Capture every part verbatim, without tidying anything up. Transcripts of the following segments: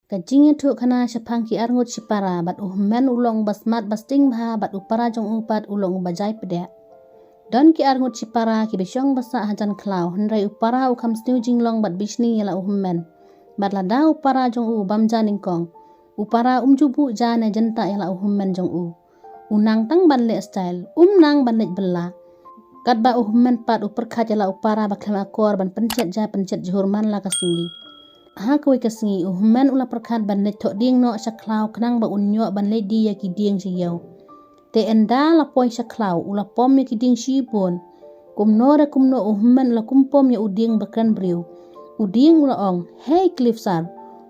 Ka jingïathuhkhana shaphang ki arngut shipara bad u hynmen u long ba smat ba sting bha bad u para jong u pat u long uba jai pdeh. Don ki arngut shipara kiba shong ba sah hajan khlaw, hynrei u para u kham sniew jinglong bad bishni ïa la u hynmen. Bad lada u para jong u bam ja nyngkong, u para um ju buh ja ne jynta ïa la u hynmen jong u. U nang tang ban leh style, um nang ban leit bylla. Katba u hynmen pat u pyrkhat ïa la u para ba khlem akor ban pynshet ja pynshet jhur man la ka sngi. Ha kawei ka sngi u hynmen u la pyrkhat ban leit thoh dieng noh sha khlaw khnang ba un ïoh ban leit die ïa ki dieng sha ïew. Te ynda la poi sha khlaw u la pom ïa ki dieng shibun. Kumno re kumno u hynmen u la kum pom ïa u dieng ba kren briew. U dieng u la ong, "Hei Cliff sir,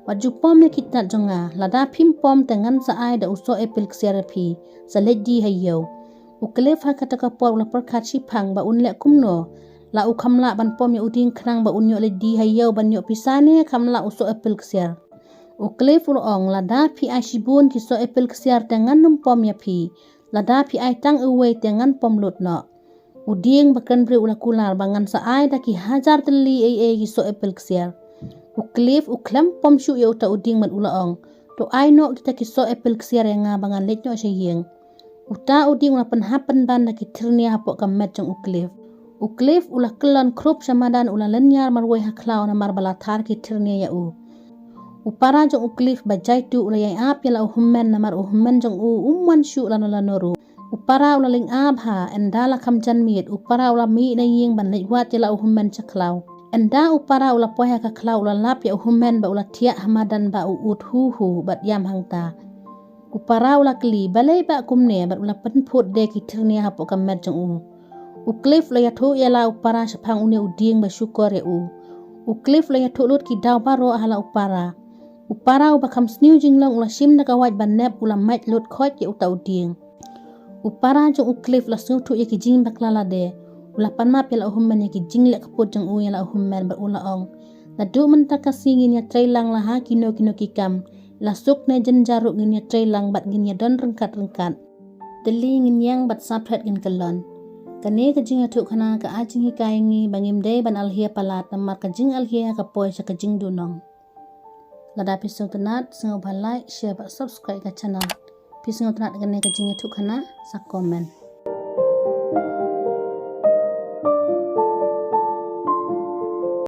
wat ju pom ïa ki tnat jong nga, lada phim pom te ngan sa ai da u soh apple ksiar ïa phi, sa leit die ha ïew." U Cliff ha kata ka por u la pyrkhat shiphang ba un leh kumno, la u kham lah ban pom ïa u dieng khnang ba un ïoh leit die ha ïew ban ïoh pisa ne kham lah u soh apple ksiar. U Cliff u la ong, "Lada phi ai shibun ki soh apple ksiar te ngan nym pom ïa phi, lada phi ai tang uwei te ngan pom lut noh." U dieng ba kren briew u la kular ba, "Ngan sa ai da ki hajar tylli ei ei ki soh apple ksiar." U Cliff u khlem pom shuh ïa uta u dieng bad u la ong, "To ai noh kita ki soh apple ksiar ïa nga ba ngan leit noh sha ïing." Uta u dieng u la pynhap pynban da ki thyrnia hapoh ka met jong u Cliff. U Cliff u la kyllon khrup sha madan, u la lynñiar marwei ha khlaw namar ba la thar ki thyrnia ïa u. U para jong u Cliff ba jai tuh u la ïai ap ïa la u hynmen namar u hynmen jong u um wan shuh lano lano ruh. U para u la lyngap ha, ynda la kham jan miet, u para u la mih na ïing ban leit wad ïa la u hynmen sha khlaw. Ynda u para u la poi ha ka khlaw u la lap ïa u hynmen ba u la thiah ha madan ba u ud hu hu bad ïam hangta. U para u la kylli, "Balei ba kumne?" bad u la pynphut de ki thyrnia hapoh ka met jong u. U Cliff u la ïathuh ïa la u para shaphang une u dieng ba shukor ïa u. U Cliff u la ïathuh lut ki daw baroh ha la u para. U para uba kham sniew jinglong u la shim da ka wait ba nep, u la mait lut khoit ïa uta u dieng. U para jong u Cliff u la sngewthuh ïa ki jingbakla lade. U la pan map ïa la u hynmen ïa ki jingleh ka pud jong u ïa la u hynmen bad u la ong, "Naduh mynta ka sngi ngin ïatrei lang la ha kino kino ki kam. La suk ne jynjar ruh ngin ïatrei lang bad ngin ïadon ryngkat ryngkat. Tylli ngin ïeng bad saphriat ngin kyllon." Kane ka jingïathuhkhana ka ai jinghikai ïa ngi ba ngim dei ban alhia palat namar ka jingalhia ka poi sha ka jingduhnong. Lada phi sngewtynnat, sngewbha like, share bad subscribe ka channel. Phi sngewtynnat kane ka jingïathuhkhana, sa comment.